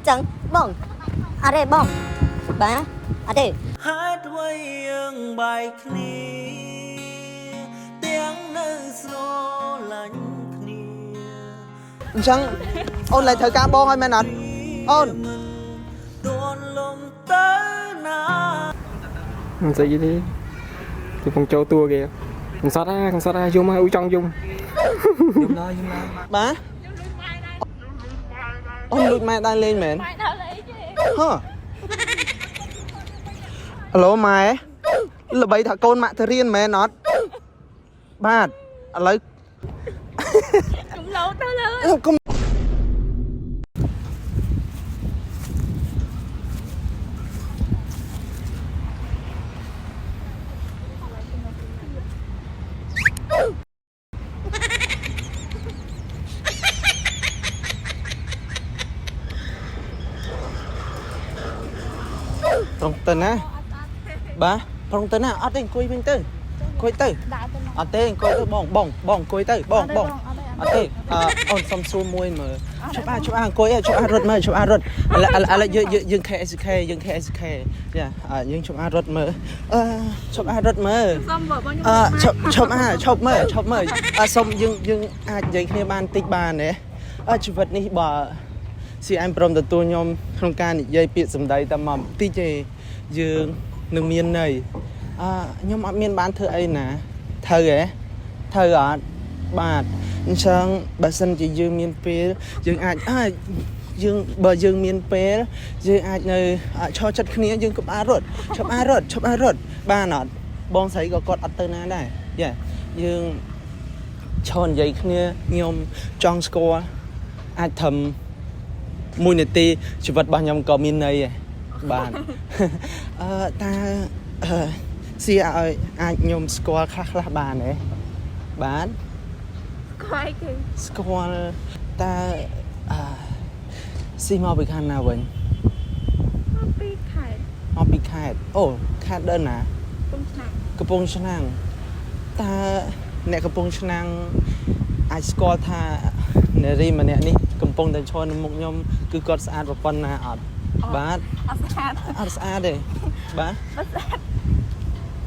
ត់ចឹងបងអត់ទេបងបាទអត់ទេ ហេតុអ្វីយើងបែកគ្នាទាំងនៅស្រឡាញ់គ្នា អញ្ចឹងអូនលែងត្រូវការបងហើយមែនអត់អូន មិនទាន់លំទៅណា មិនស្អីទេគេពងចូលតួគេកំសត់អាកំសត់អាយំហើយអ៊ូចង់យំ បាទអូនលួចម៉ែដែរលេងមែន ម៉ែដល់អីទេ ហ៎ហៅឡូម៉ែល្បីថាកូនម៉ាក់ទៅរៀនមែនអត់បាទឥឡូវ កុំលោតទៅលើ កុំត្រង់ទៅណាបាទត្រង់ទៅណាអត់ទេអង្គុយវិញទៅអង្គុយទៅ ដាក់ទៅ អត់ទេអង្គុយទៅបងបងបងអង្គុយទៅបងបងអត់ទេអឺអូនសុំសួរមួយមើលជប់អាជប់អាអង្គុយជប់អារត់មើលជប់អារត់ឥឡូវឥឡូវយើងយើង KSK យើង KSK យ៉ាយើងជប់អារត់មើលអឺជប់អារត់មើល សុំបើបងខ្ញុំ អឺឈប់ឈប់អាឈប់មើលឈប់មើលអឺសុំយើងយើងអាចនិយាយគ្នាបានតិចបានទេអឺជីវិតនេះបើស៊ីអញព្រមទទួលខ្ញុំក្នុងការនិយាយពាក្យសម្ដីតែមកបន្តិចទេយើងនឹងមានន័យអឺខ្ញុំអត់មានបានធ្វើអីណាត្រូវហ៎ត្រូវអត់បាទអញ្ចឹងបើសិនជាយើងមានពេលយើងអាចអាចយើងបើយើងមានពេលយើងអាចនៅឈរចិត្តគ្នាយើងក៏បានរត់ឈប់អារត់ឈប់អារត់បានអត់បងស្រីក៏គាត់អត់ទៅណាដែរយ៉ាយើងឈរនិយាយគ្នាខ្ញុំចង់ស្គាល់អាចធ្វើមួយនាទីជីវិតរបស់ខ្ញុំក៏មានន័យដែរបាទ អឺតើអឺស៊ីឲ្យអាចខ្ញុំស្គាល់ខ្លះខ្លះៗបានទេបាទ ខ្វាយគេ ស្គាល់តើអឺស៊ីមកពីខាងណាវិញ មកពីខែ មកពីខេត្តអូខេត្តដើណា គុំឆ្នាំ កំពង់ឆ្នាំងតើអ្នកកំពង់ឆ្នាំងអាចស្គាល់ថានារីម្នាក់នេះកំពុងតែឈរនៅមុខខ្ញុំគឺគាត់ស្អាតប៉ុណ្ណាអត់បាទ អត់ស្អាត អត់ស្អាតទេបាទ បើស្អាត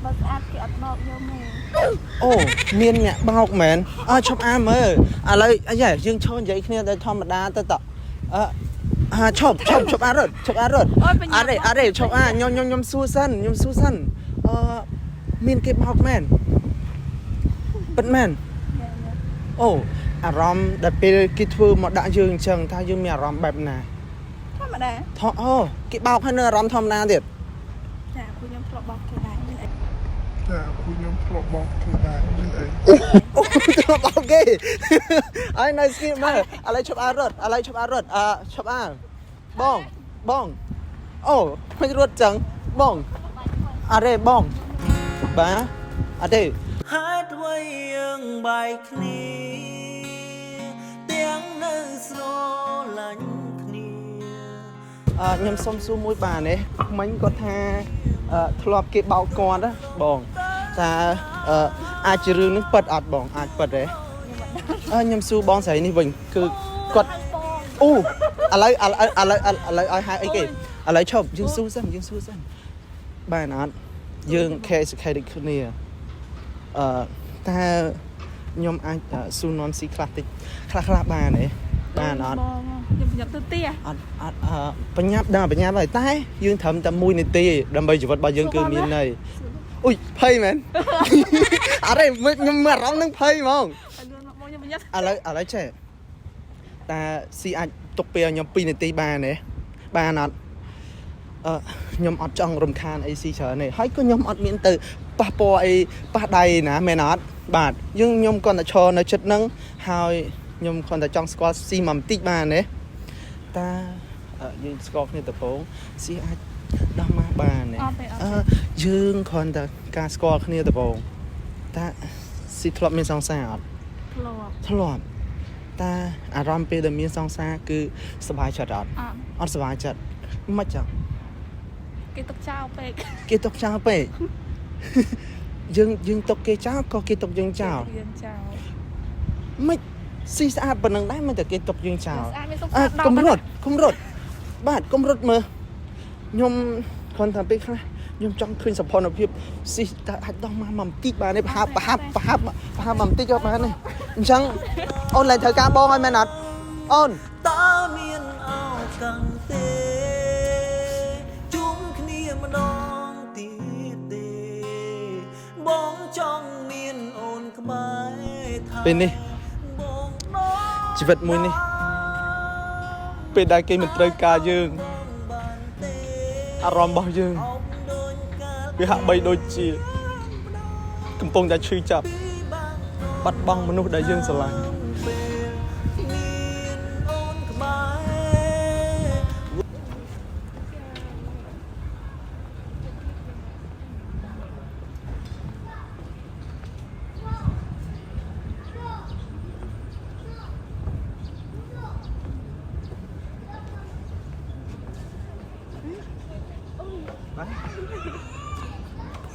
បើស្អាតគេអត់បោកយកទេ អូមានអ្នកបោកមែនអើឈប់អាមើលឥឡូវអាយ៉ាយើងឈរនិយាយគ្នាដោយធម្មតាទៅតអឺអាឈប់ឈប់ឈប់អារត់ឈប់អារត់ អូយបញ្ញា អត់ទេអត់ទេឈប់អាខ្ញុំខ្ញុំខ្ញុំសួរសិនខ្ញុំសួរសិនអឺមានគេបោកមែនពិតមែនអូអារម្មណ៍ដែលពេលគេធ្វើមកដាក់យើងអញ្ចឹងថាយើងមានអារម្មណ៍បែបណា ធម្មតា ថអូគេបោកឲ្យនៅអារម្មណ៍ធម្មតាទៀត ចាពួកខ្ញុំធ្លាប់បោកគេដែរមានអី ចាពួកខ្ញុំធ្លាប់បោកគេដែរមានអី អូធ្លាប់បោកគេ ហើយនៅស្គីមើលឥឡូវឈប់អារត់ឥឡូវឈប់អារត់អឺឈប់អាបងបងអូមិនរត់ចឹងបងអត់ទេបងបាទអត់ទេ ហេតុអ្វីយើងបែកគ្នាទាំងនៅស្រឡាញ់គ្នា អឺខ្ញុំសុំសួរមួយបានទេមិញគាត់ថាអឺធ្លាប់គេបោកគាត់ណាបងថាអឺអាចជារឿងនេះពិតអត់បងអាចពិតទេអឺខ្ញុំសួរបងស្រីនេះវិញគឺគាត់អូឥឡូវឥឡូវឥឡូវឥឡូវឲ្យហៅអីគេឥឡូវឈប់យើងសួរសិនយើងសួរសិនបានអត់យើង KSK ដូចគ្នាអឺតើខ្ញុំអាចសួរនាំស៊ីខ្លះតិចខ្លះខ្លះៗបានទេបានអត់ បងខ្ញុំប្រញាប់ទៅផ្ទះ អត់អត់អឺបញ្ញាប់ដល់បញ្ញាប់ហើយតែយើងត្រឹមតែ1នាទីទេដើម្បីជីវិតរបស់យើងគឺមានន័យអុយភ័យមែន អត់ទេមើលខ្ញុំមានអារម្មណ៍នឹងភ័យហ្មង ឲ្យលឿនមកបងខ្ញុំប្រញាប់ ឥឡូវឥឡូវចេះតាស៊ីអាចទុកពេលឲ្យខ្ញុំ2នាទីបានទេបានអត់អឺខ្ញុំអត់ចង់រំខានអីស៊ីច្រើនទេហើយក៏ខ្ញុំអត់មានទៅប៉ះពាល់អីប៉ះដៃណាមែនអត់បាទយើងខ្ញុំគ្រាន់តែឈរនៅចិត្តហ្នឹងហើយខ្ញុំគ្រាន់តែចង់ស្គាល់ស៊ីមកបន្តិចបានទេតាអឺយើងស្គាល់គ្នាដំបូងស៊ីអាចដោះម៉ាស់បានទេ អត់ទេអត់ អឺយើងគ្រាន់តែការស្គាល់គ្នាដំបូងតាស៊ីធ្លាប់មានសង្សារអត់ ធ្លាប់ ធ្លាប់តាអារម្មណ៍ពេលដែលមានសង្សារគឺសប្បាយចិត្តអត់ អត់ អត់សប្បាយចិត្តមិនចឹង គេទុកចោលពេក គេទុកចោលពេក យើងយើងទុកគេចោលក៏គេទុកយើងចោល យើងចោល មិនស៊ីស្អាតប៉ុណ្ណឹងដែរមិនតែគេទុកយើងចោល ស្អាតមានសុខ អើ ស្អាត កុំរត់កុំរត់ បាទកុំរត់មើលខ្ញុំគ្រាន់តែពេលខ្លះខ្ញុំចង់ឃើញសភនភាពស៊ីតើអាចដោះមកមកបន្តិចបានទេប្រហាប់ប្រហាប់ប្រហាប់ប្រហាប់មកបន្តិចក៏បានទេអញ្ចឹងអូនឡើងត្រូវការបងហើយមែនអត់អូន តើមានឱកាសទេជុំគ្នាម្ដងទៀតទេបងចង់មានអូនក្បែរថា ពេលនេះ បងដល់ ជីវិតមួយនេះពេលដែលគេមិនត្រូវការយើង បានទេ អារម្មណ៍របស់យើង អោបដូចកាល វាហាក់បីដូចជា កំពុងតែឈឺចាប់ ពីបាង បាត់បង់មនុស្សដែលយើងស្រឡាញ់ ពេលមានអូនក្បែរ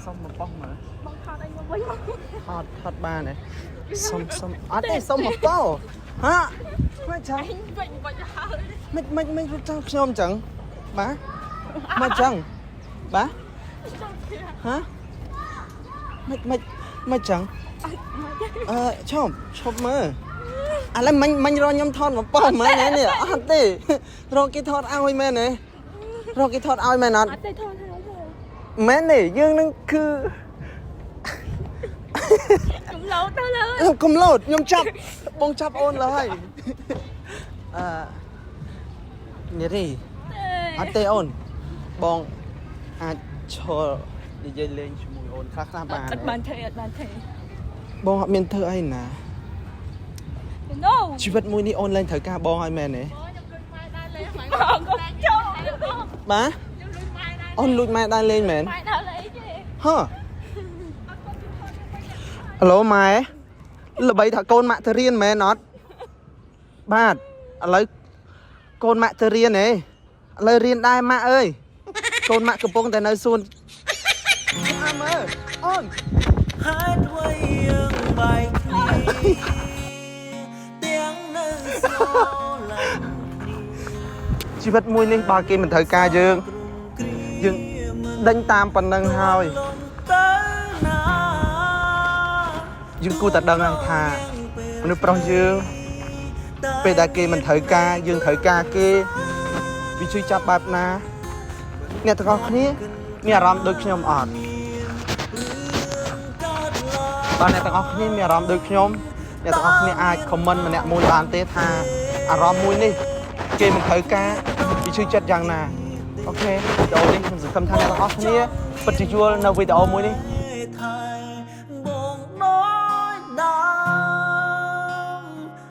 សុំមកប៉ោះមើល បងថតអីមកវិញមក ថតថតបានទេសុំសុំអត់ទេសុំមកប៉ោហាមិនចឹង វិញវិញហើយ មិនមិនមិនរត់ចោលខ្ញុំចឹងបាទមកចឹងបាទហាមិនមិនមិនចឹងអឺឈប់ឈប់មើលឥឡូវមិញមិញរកខ្ញុំថតមកប៉ោះមែនទេនេះអត់ទេរកគេថតឲ្យមែនទេរកគេថតឲ្យមែនអត់ អត់ទេថតហើយទេ មែនទេយើងនឹងគឺ កុំលោតទៅលើ កុំលោតខ្ញុំចាប់បងចាប់អូនលើហើយអឺនេះទេអត់ទេអូនបងអាចឈរនិយាយលេងជាមួយអូនខ្លះខ្លះបាន អត់បានទេអត់បានទេ បងអត់មានធ្វើអីណា No ជីវិតមួយនេះអូនលែងត្រូវការបងហើយមែនទេ បងកុំចូល បាទអូនលួចម៉ែដែរលេងមែន ម៉ែដល់លេងទេ ហ៎ហៅឡូម៉ែល្បីថាកូនម៉ាក់ទៅរៀនមែនអត់បាទឥឡូវកូនម៉ាក់ទៅរៀនហ៎ឥឡូវរៀនដែរម៉ាក់អើយកូនម៉ាក់កំពុងតែនៅសួនអើមើលអូន ហេតុអ្វីយើងបែកគ្នាទាំងនៅស្រឡាញ់គ្នា ជីវិតមួយនេះបើគេមិនត្រូវការយើង គ្រា យើងដេញតាមប៉ុណ្ណឹងហើយ លំទៅណា យើងគួរតែដឹងហើយថាមនុស្សប្រុសយើងពេលដែលគេមិនត្រូវការយើងត្រូវការគេវាជួយចាប់បែបណាអ្នកទាំងអស់គ្នាមានអារម្មណ៍ដូចខ្ញុំអត់ កើតឡើង បើអ្នកទាំងអស់គ្នាមានអារម្មណ៍ដូចខ្ញុំអ្នកទាំងអស់គ្នាអាច comment ម្នាក់មួយបានទេថាអារម្មណ៍មួយនេះគេមិនត្រូវការវាជួយចិត្តយ៉ាងណា okay វីដេអូនេះខ្ញុំសង្ឃឹមថាអ្នកទាំងអស់គ្នាពិតជាយល់នៅវីដេអូមួយនេះ ថែ